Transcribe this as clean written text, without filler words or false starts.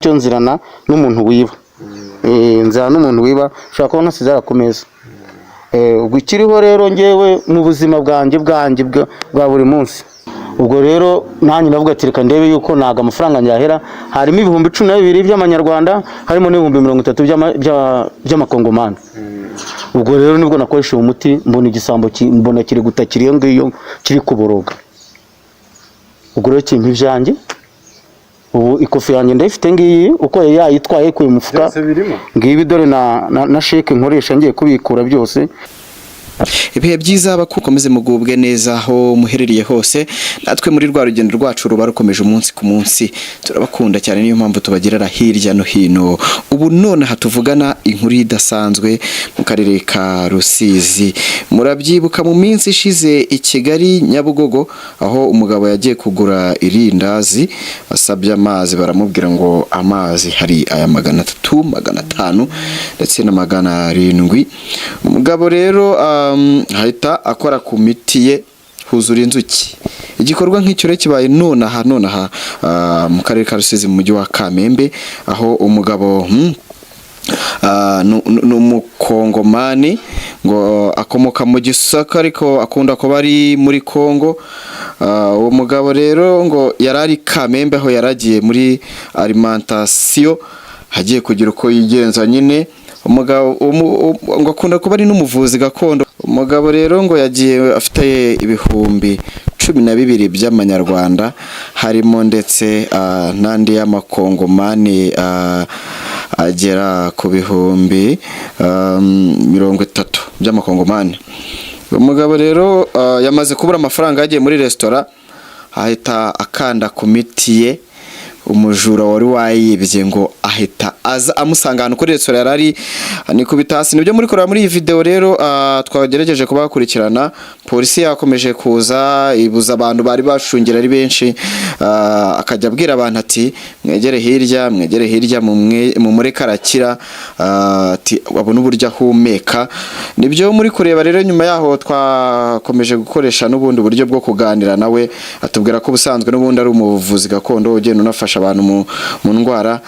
Cyo nzirana n'umuntu wiba. Nzirana n'umuntu wiba, ushobora kuba nkasize ku meza. Ubwo ikiriho rero, ngewe mu buzima bwanjye bwa buri munsi, ubwo rero nanjye ndavuga ati: "Reka ndebe yuko ntabwo amafaranga yahera." Harimo 12,000 by'amanyarwanda, harimo n'30,000 by'amakongomani. Ubwo rero nibwo nakoresheje umuti, mbona igisambo mbona kiri gutakira iyo ngiyo, kiri kuboroga. Ubwo rero kimpa ibyanjye. Ubu ikofi yanjye ndayifite ngiyi, uko yari yayitwaye ku mufuka. Byose birimo. Ngibi dore na sheke nkoresha ngiye kubikura byose. Ibihe byiza, bakomeze mugubwe neza aho muherereye hose. Natwe muri rwa rugendo rwacu ruba rukomeje umunsi ku munsi, turabakunda cyane, niyo mpamvu tubagerera hirya no hino. Ubu nonaha tuvugana inkuru idasanzwe mu karere ka Rusizi. Murabyibuka mu minsi ishize i Kigali Nyabugogo, aho umugabo yagiye kugura irindazi, asabye amazi baramubwira ngo amazi hari aya 300, 500 ndetse na 700. Umugabo rero ahita akora ku miti ye, huzura inzuki. Igikorwa nk'icyo rero kibaye nonaha mu karere ka Rusizi, mu mujyi wa Kamembe, aho umugabo ni umukongomani, ngo akomoka mu Gisaka ariko akunda kuba ari muri Kongo. Uwo mugabo rero ngo yari ari Kamembe, aho yari agiye muri alimentation, agiye kugira uko yigenza nyine. Umugabo ngo akunda kuba ari n'umuvuzi gakondo. Umugabo rero ngo yagiye afite 12,000 by'amanyarwanda, harimo ndetse n'andi y'amakongomani agera ku 30,000 by'amakongomani. Umugabo rero yamaze kubura amafaranga, yagiye muri resitora, ahita akanda ku miti ye. Umujura wari wayibye ngo ahita aza amusanga ahantu kuri resitora yari ari, nikubita hasi. Nibyo muri kureba muri iyi video rero. Twagerageje kubakurikirana. Polisi yakomeje kuza ibuza abantu bari bashungira ari benshi, akajya abwira abantu ati: "Mwegere hirya, mwegere hirya, mumureke arakira," ati abone uburyo ahumeka. Nibyo muri kureba rero. Nyuma yaho twakomeje gukoresha n'ubundi buryo bwo kuganira nawe, atubwira ko ubusanzwe n'ubundi ari umuvuzi gakondo ugenda unafasha abantu mu ndwara.